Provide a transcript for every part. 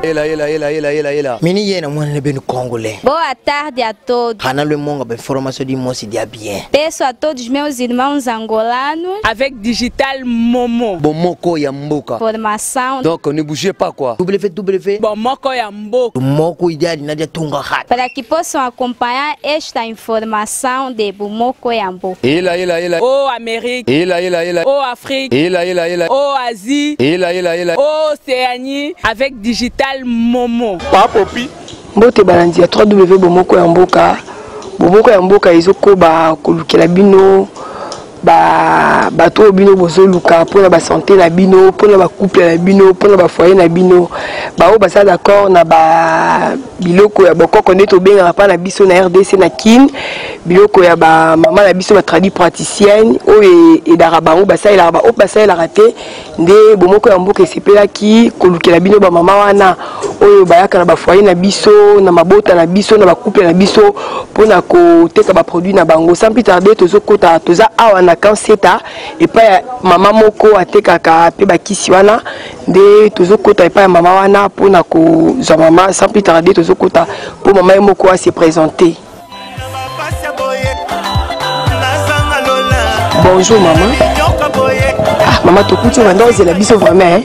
Ela, ela, ela, ela, ela, ela. Mini yena mwana ne benu congolais. Boa tarde a todos. Hana le monga ba information di mosi dia bien. Peço a todos meus irmãos angolanos. Avec Digital Momo. Bomoko ya mboka. Formação. Donc ne bougez pas quoi. WW. Bomoko ya mboka. Moko ideal na dia tunga hat. Para que possam acompanhar esta informação de Bomoko ya mboka. Ela, ela, ela. Ô Amérique. Ela, ela, ela. Ô Afrique. Ela, ela, ela. Ô Asie. Ela, ela, ela. Ô Océanie. Avec Digital Momo. Papopi. Mbote balandi ya 3W Bomoko ya mboka. Bomoko ya mboka ezokoba kolukela bino ba bato oyo bino bozoluka mpona basante na bino, mpona bacouple na bino, mpona bafoyer na bino, baoyo baza d'accord na ba biloko ya bokoko nde tobengaka mpa na biso na RDC na Kin, biloko ya bamama na biso batradi praticienne oyo edaka bango, basalelaka baoyo basalelaka te. Nde Bomoko ya mboka esepelaki kolukela bino bamama wana oyo bayaka na bafoyer na biso, na mabota na biso, na bacouple na biso mpona koteka baproduit na bango. Sans plus tarder, tozokota, toza awa na Camp Seta epai ya mama moko atekaka mpe bakisi wana. Nde tozokota epai ya mama wana mpona kozwa mama. Sans plus tarder, tozokota mpo mama ye moko ase présenter. Bonjour maman. Ah maman, tokuti obanda ozela biso vraiment hein?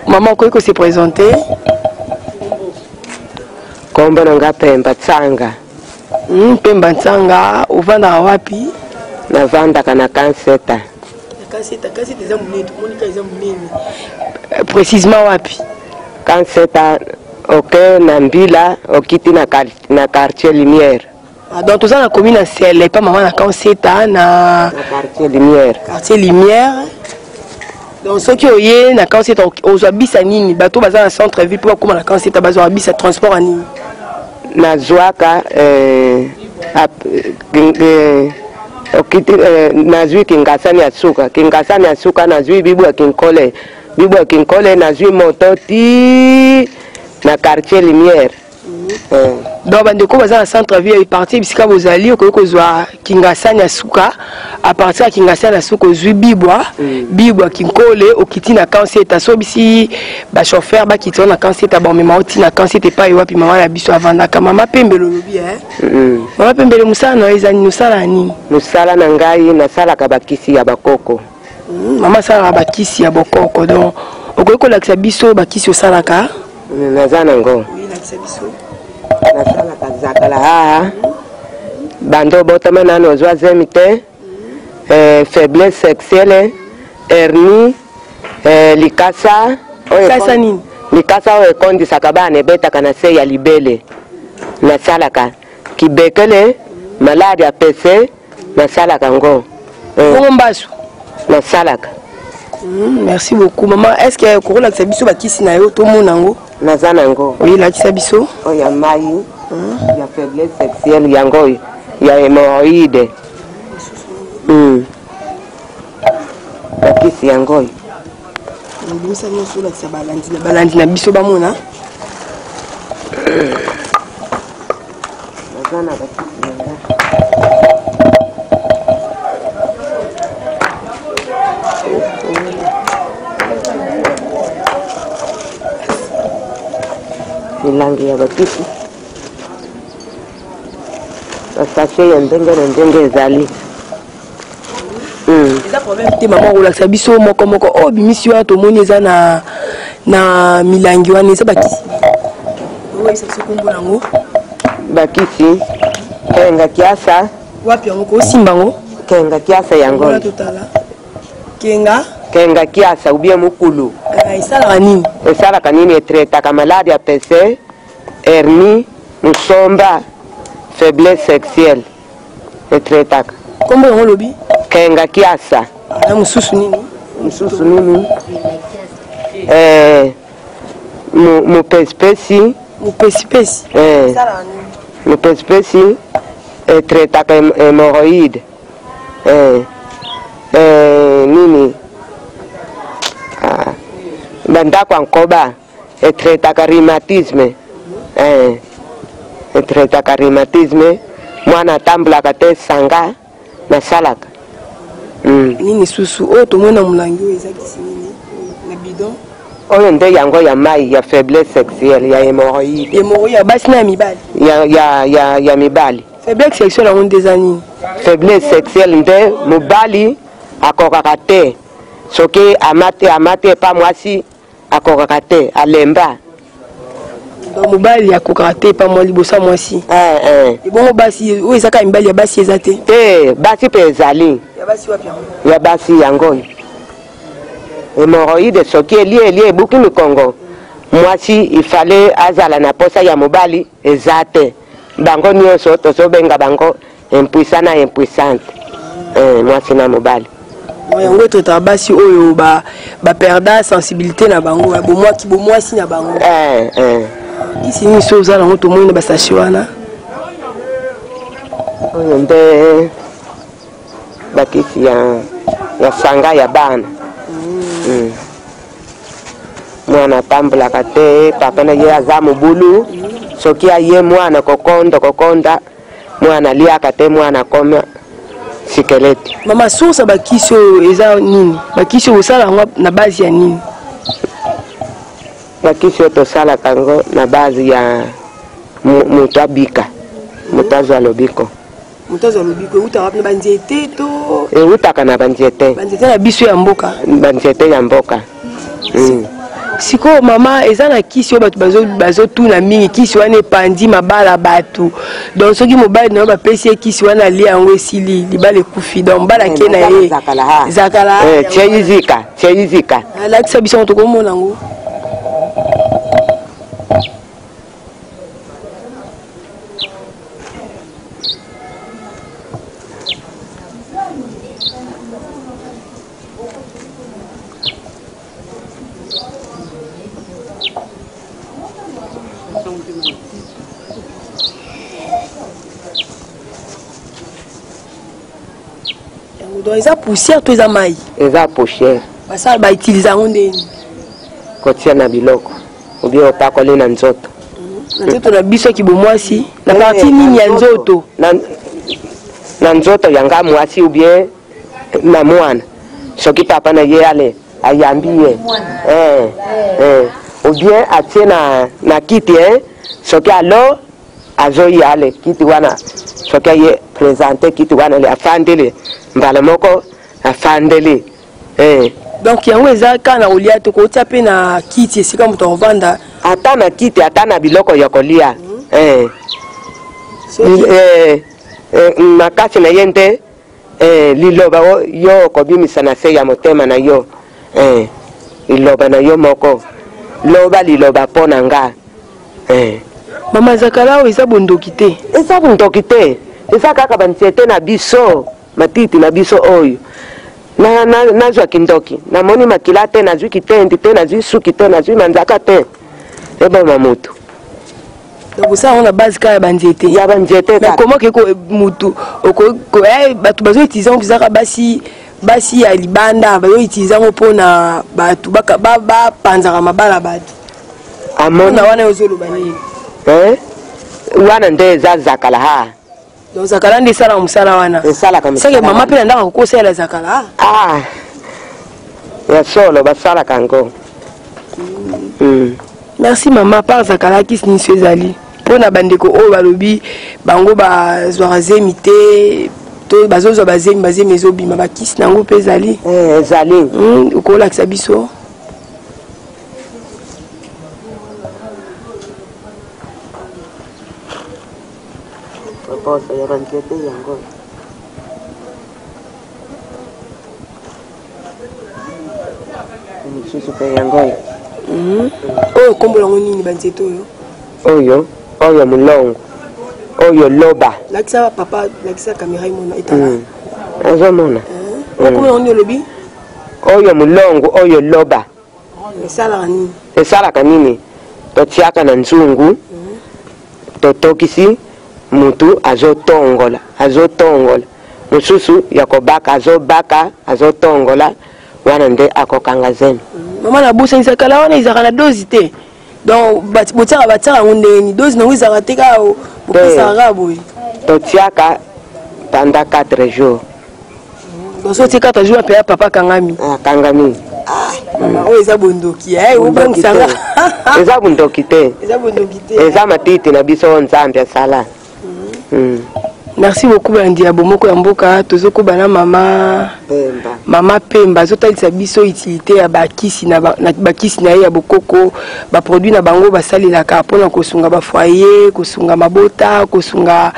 Maman, okoki kose présenter? Kombo na nga Pemba Tsanga. Pemba Tsanga, ovandaka wapi? Navandaka na Kanseta. Kanseta, Kanseta eza monene, tomoni ka eza monene. Précisément wapi? Kanseta oke na Mbila, okiti na quartier Lumière. Ah, donc toza na commune ya Sele, epa mama na Kanseta na Na quartier Lumière. Quartier Lumière. Donc soki oye na Kanseta ozwa bisa nini? Bato baza na centre ville mpo bakóma na Kanseta bazwaka bisa transport ya nini? Nazwaka okiti, nazwi Kingasani ya suka, Kingasani ya suka nazwi bibu ya Kinkole, bibu ya Kinkole nazwi moto ti na quartier Lumière. Donc bandeko baza na centre ville partir bisika bozali, okoki kozwa Kingasani ya suka. À partir ya Kingasani ya suka ozwi bibwa, bibwa Kinkole, okiti na Kanseta. So bisi bachauffeur bakiti wana na Kanseta, bamema oti na Kanseta epai wapi mama na biso avandaka. Mama Pembele olobi eh? Mama Pembele, mosala na yo eza nini? Osala ya nini? Mosala na ngai, nasalaka bakisi ya bakoko. Mama asalaka bakisi ya bokoko. Donc okoki kolakisa biso bakisi osalaka? Naza nango. Oui, lakisa biso. Nasalaka zakala aa bando obotama nano ozwa zemi te, faiblesse sexuelle, hernie, likasa oyo Likasa nini? Likasa oyo ekondisaka bana, ebetaka na se ya libele. Nasalaka kibekele, maladi ya pese, nasalaka ngo. Bongo mbasu? Nasalaka. Merci beaucoup mama. Est ce que okolakisa biso bakisi na yo tomona yango? Naza nango. Oyelakisa biso. Oyo ya mai ya faiblesse sexuelle, yango oyo ya hémorroïde. Bakisi yango oyo. Bimisa nyonso, olakisa balandi na biso bamona. Naza na bakisi na nga. Milangi ya bakisi, basachet ya ndenge na ndenge ezali. Eza problème te mama, okolakisa biso moko moko. Oyo bimisi wana tomoni eza na milangi wana, eza bakisi, oyebisa biso kombo nango. Bakisi kenga kiasa. Wapi yango kosimba yango? Kenga kiasa yango. Wana totala kenga. Kenga kiasa ou bien mokulu. Ah, esalaka nini? Esalaka nini? Etraitaka maladi ya pese, hernie, musomba, faiblesse sexuelle etraitaka. Kombo yango olobi? Kenga kiasa. Na mosusu nini? Mosusu nini? Mopesipesi. Mopesipesi? Esalaka nini? Mopesipesi etraitaka hémorroïde. Nini, bandako ya nkoba etraitaka rhumatisme, etraitaka rhumatisme, mwana atambolaka te, sanga nasalaka. Nini susu oyo tomoni na molangi oyo? Eza kisi nini na bidon? Oyo nde yango ya mai ya faiblesse sexuelle, ya hémorroïde. Hémorroïde ya basi na ya mibali? Ya mibali. Faiblesse sexuelle yango nde eza nini? Faiblesse sexuelle nde mobali akokaka te, soki amati, amati epa mwasi akokaka te, alemba. Donc mobali akokaka te epa mwa liboso ya mwasi. Eh, eh. Ebongo basi oyo eza kaka mibali, ya basi eza te? Te, basi mpe ezali. Ya basi wapi yango? Ya basi yango oyo hémorroïde, soki elie elie ebuki mikongo, mwasi ifale azala na posa ya mobali eza te. Bango nyonso tozobenga bango impuissant na impuissante, eh, mwasi na mobali. Yango etraitaka basi oyo baperda sensibilité na bango ya bomwaki, bomwasi na bango. Eh, eh. Kisi nini so oza nango tomoni na basachet wana? Oyo nde bakisi ya sanga ya bana. Mwana atambolaka te, papa na ye aza mobulu, soki aye mwana kokonda kokonda, mwana aliaka te, mwana akoma squelette. Mama, source ya bakisi oyo eza nini? Bakisi oyo osala yango na base ya nini? Bakisi oyo tosalaka yango na base ya moto abika, moto azwa lobiko. Moto azwa lobiko eutaka wapi? Na banzete to? Eutaka na banzete. Banzete na biso ya mboka. Banzete ya mboka. Sikoyo mama, eza na kisi oyo bato bazotuna mingi, kisi wana epandi mabala bato. Donc soki mobali na yo bapesi ye kisi wana, alia yango, esili, libala ekufi, donc mobali ake na ye. Zakala ha. Zakala. Eh, tieizika tieizika. Alakisa biso yango, tokomona yango. Yango donc eza poussière to eza mai? Eza poussière. Basala, bautilize yango ndeni? Kotia na biloko obie opakoli na nzoto. Na nzoto na biso kibomwasi, na partie nini ya nzoto? Na nzoto ya nga mwasi ou bien na mwana, soki papa na ye ale ayambi ye, eh, eh. Ou bien atie na kiti, eh. Soki alo azoya ale kiti wana, soki aye présente kiti wana le afandeli mbala moko afandeli, eh. Donc yango eza kaka na kolia te, kotia mpe na kiti esika moto akovanda? Ata na kiti, ata na biloko ya kolia, eh. Eh, eh, makasi na ye nde, eh, liloba yo okobimisa na se ya motema na yo, eh, liloba na yo moko, loba liloba mpo na nga, eh. Mama, zakala oyo eza bondoki te? Eza bondoki te, eza kaka banzete na biso, matiti na biso oyo. Nazwa kindoki, namoni makila te, nazwi kitendi te, nazwi suki te, nazwi manzaka te eboma motu. Donc osala yango na base kaka ya banzete? Ya banzete. Mais comment ke mutu bato bazoutilize yango? Ezaka basi, basi ya libanda bazoutilize yango mpona bato bapanzaka mabala bato. Mpona wana ozoloba nini? Eh? Wana nde eza zakala ha. Donc zakala nde esalaka mosala wana? Esalaka mosala. Seke mama mpe na ndako akokosalela zakala? Ah, ya solo, basalaka yango. Merci mama. Par zakala, kisi nyonso ezali mpona bandeko oyo balobi bango bazwaka zemi te to bazozwa bazemi, bazemi ezobima, bakisi na yango mpe ezali? Eh, ezali. Okolakisa biso? Poso ya banzete yango mosusu mpe yango oyo. Oyo nkombo yango nini, banzete oyo? Oyo molongo, oyo loba. Lakisa papa, lakisa caméra imona, etala. Azomona. Nkombo yango nini olobi? Oyo molongo, oyo loba. Esalaka nini? Esalaka nini? Totiaka na nzungu, totokisi, mutu azotongola, azotongola. Mosusu ya kobaka, azobaka, azotongola, wana nde akokanga zemi. Mama, nabosanisa kala wana ezalaka na dose te? Donc botiaka, batiaka yango ndenge nini? Dose nango ezalaka te, kaka bopesaka kaka boye? Totiaka pendant 4 jours. Donc so otie 4 jours, mpe ya papa akangami? Akangami. Oyo eza bondoki eh, obongisanga. Eza bondoki te. Eza bondoki te. Eza matiti na biso oyo Nzambe asala. Merci beaucoup balandi ya Bomoko ya Mboka. Tozokoba na mama Pemba. Mama Pemba azotalisa biso utilité ya bakisi na, ba, na bakisi na ye ya bokoko, baproduit na bango basalelaka mpona kosunga bafoyer, kosunga mabota, kosunga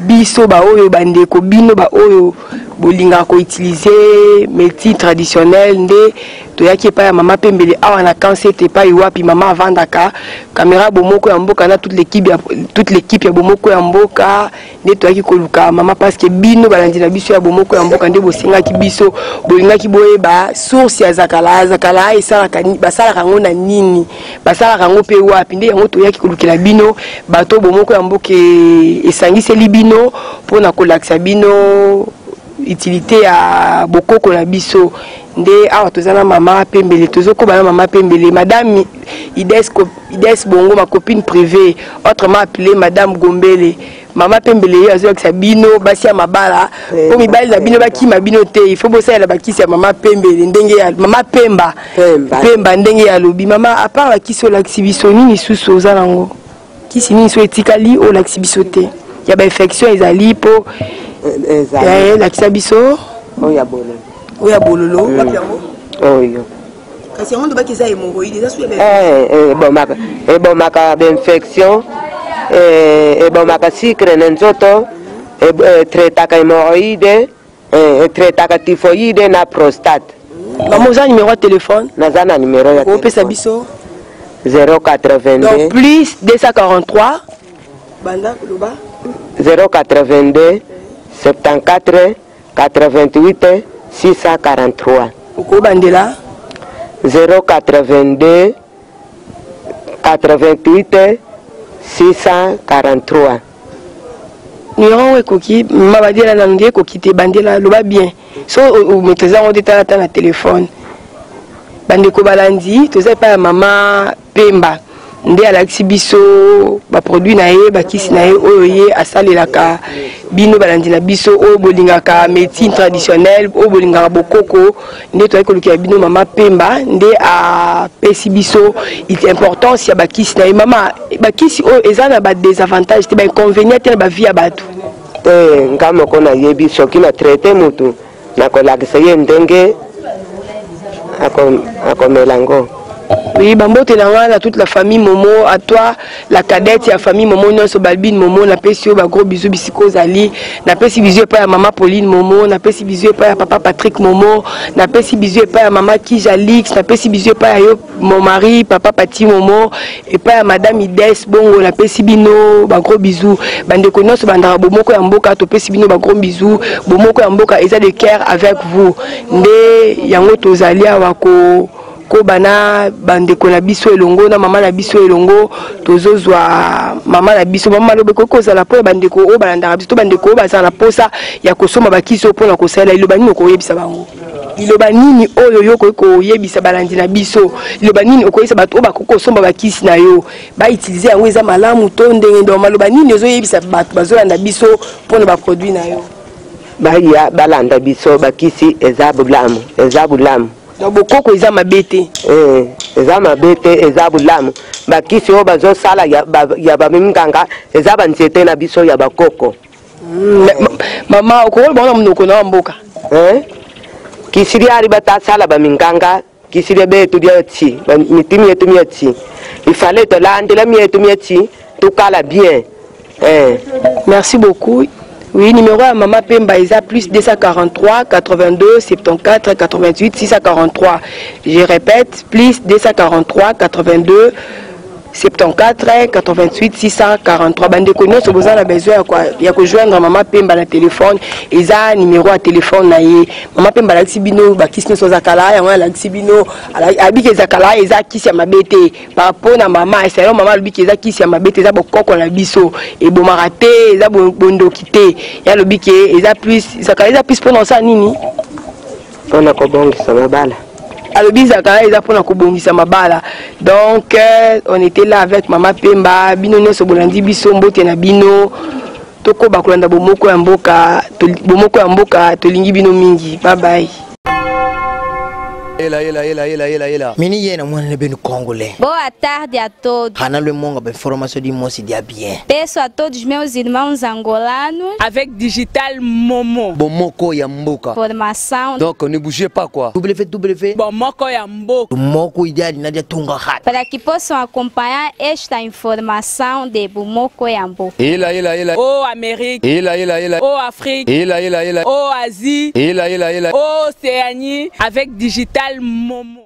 biso baoyo bandeko bino baoyo bolingaka koutilize médecine traditionnelle. Nde toyaki epai ya mama Pembele awa na Kansete, epai wapi mama avandaka. Caméra Bomoko ya Mboka na toute l'équipe ya Bomoko ya Mboka, nde toyaki koluka mama parce que bino balandi na biso ya Bomoko ya Mboka nde bosengaki biso, bolingaki boyeba source ya zakala. Zakala esalaka, basalaka yango na nini, basalaka yango mpe wapi? Nde yango toyaki kolukela bino bato. Bomoko ya Mboka esangiseli bino mpona kolakisa bino utilité ya bokoko na biso. Nde awa toza na mama Pembele, tozokoba na mama Pembele. Madame Ides, Ides Bongo, ma copine privée, autrement appelée Madame Gombele. Mama Pembele ye azoyakisa bino basi ya mabala, mpo mibali na bino bakima bino te, il faut bosalela bakisi ya mama Pembele ndenge ya mama Pemba. Pemba. Pemba ndenge ya alobi. Mama, à part bakisi olakisi biso, nini susu oza nango? Kisi nini so etikali oyo olakisi biso te ya bainfection ezali mpo? Ezali. Lakisa biso. Oyo ya bololo. Oyo ya bololo wapi yango? Oyo. Kasi yango ndobaki eza hémorroïde, eza su ya Ebomaka, ebomaka bainfection, ebomaka sucre na nzoto, etraitaka hémorroïde, etraitaka typhoïde na prostate. Mama, oza numéro ya téléphone? Naza na numéro ya opesa téléphone. Biso. 082. Donc plus 243, banda loba. 082 74 88 643. Okobandela. 082 88 643. Numéro yango ekoki. Ma bandela nanu nde ekoki te. Bandela, loba bien. So omaîtrise yango te, tala ta na telefone. Bandeko balandi, toza epai ya mama Pemba, nde alakisi biso baproduit na ye, bakisi na ye oyo ye asalelaka bino balandi na biso oyo bolingaka médecine traditionnelle, oyo bolingaka bokoko. Nde toyaki kolukela bino mama Pemba, nde apesi biso importance ya bakisi na ye. Mama, bakisi oyo eza na badésavantage te, bainconvénient te na bavie ya bato? Te, nga moko nayebi. Soki na traite mutu, nakolakisa ye ndenge akomela yango. Oui, bambote na nga na toute la famille Momo, à toi la cadette ya famille Momo nyonso, Balbine Momo, napesi yo bagros bisous bisika ozali. Napesi bisous epai ya mama Pauline Momo, napesi bisous epai ya papa Patrick Momo, napesi bisous epai ya mama Kija Lix, napesi bisous epai ya yo mon mari papa Pati Momo, epai ya madame Ides Bongo. Napesi bino bagros bisous. Bandeko nyonso bandaka Bomoko ya Mboka, topesi bino bagros bisous. Bomoko ya Mboka eza de cœur avec vous. Nde yango tozali awa ko koba na bandeko na biso elongo na mama na biso elongo. Tozozwa mama na biso. Mama, maloba ekoki kozala mpo ya bandeko oyo balandaka biso to bandeko oyo bazala na mposa ya kosomba bakisi oyo mpona kosalela, liloba nini okoyebisa bango? Liloba nini oyo yo okoki koyebisa balandi na biso? Liloba nini okoyebisa bato oyo bakoki kosomba bakisi na yo, bautilize yango eza malamu to ndenge? Donc maloba nini ozoyebisa bato bazolanda biso mpona baproduit na yo? Baya balanda biso, bakisi eza bulamu, eza bulamu. Donc bokoko eza mabe te? Eza mabe te, eza bulamu. Bakisi oyo bazosala ya baminganga eza banzete na biso ya bakoko. Mama, okokoloba bango na monoko na wa mboka. Eh? Kisi lyali batasala baminganga, kisi lya betu lya ti miti myetu mya ti, ifale tolandela myetu mya ti, tukala bien eh. Merci beaucoup. Oui, numéro ya Mama Pemba eza plus 243 82 74 88 643. Je répète, plus 243 82 74 88 643. Bandeko nyonso boza na besoin ya kojoindre Mama Pemba na telefone, eza numéro ya telefone na ye. Mama Pemba alakisi bino bakisi nyonso ezakala yango, alakisi bino abiki ezakala, eza kisi ya mabe te. Mpo na mama esalo, mama alobiki eza kisi ya mabe te, eza bokoko na biso, ebomaka te, eza bondoki te. Ye alobi ke eza plus, ezakala eza plus mpona kosala nini? Mpona kobongisa mabala. Alobi zakala eza mpona kobongisa mabala. Donc on était là avec Mama Pemba. Bino nyonso bolandi biso, mbote na bino. Tokoba kolanda Bomoko ya Mboka. Bomoko ya Mboka tolingi bino mingi. Bye bye. Ela ela ela ela ela ela. Mini ye na mwana benu congolais. Boa tarde a todos. Hana le monga ba information di mosi dia bien. Peço a todos meus irmãos angolanos Avec Digital Momo. Bomoko ya mboka. formação Donc ne bougez pas quoi. WW Bomoko ya mboka. moko ideal na dia tunga hat. para que possam acompanhar esta informação de Bumoko ya Mboka. Ela ela ela. Ô Amérique, Ela ela ela. ô Afrique, Ela ela ela. ô Asie, Ela ela ela. ô Océanie. Avec Digital Momo.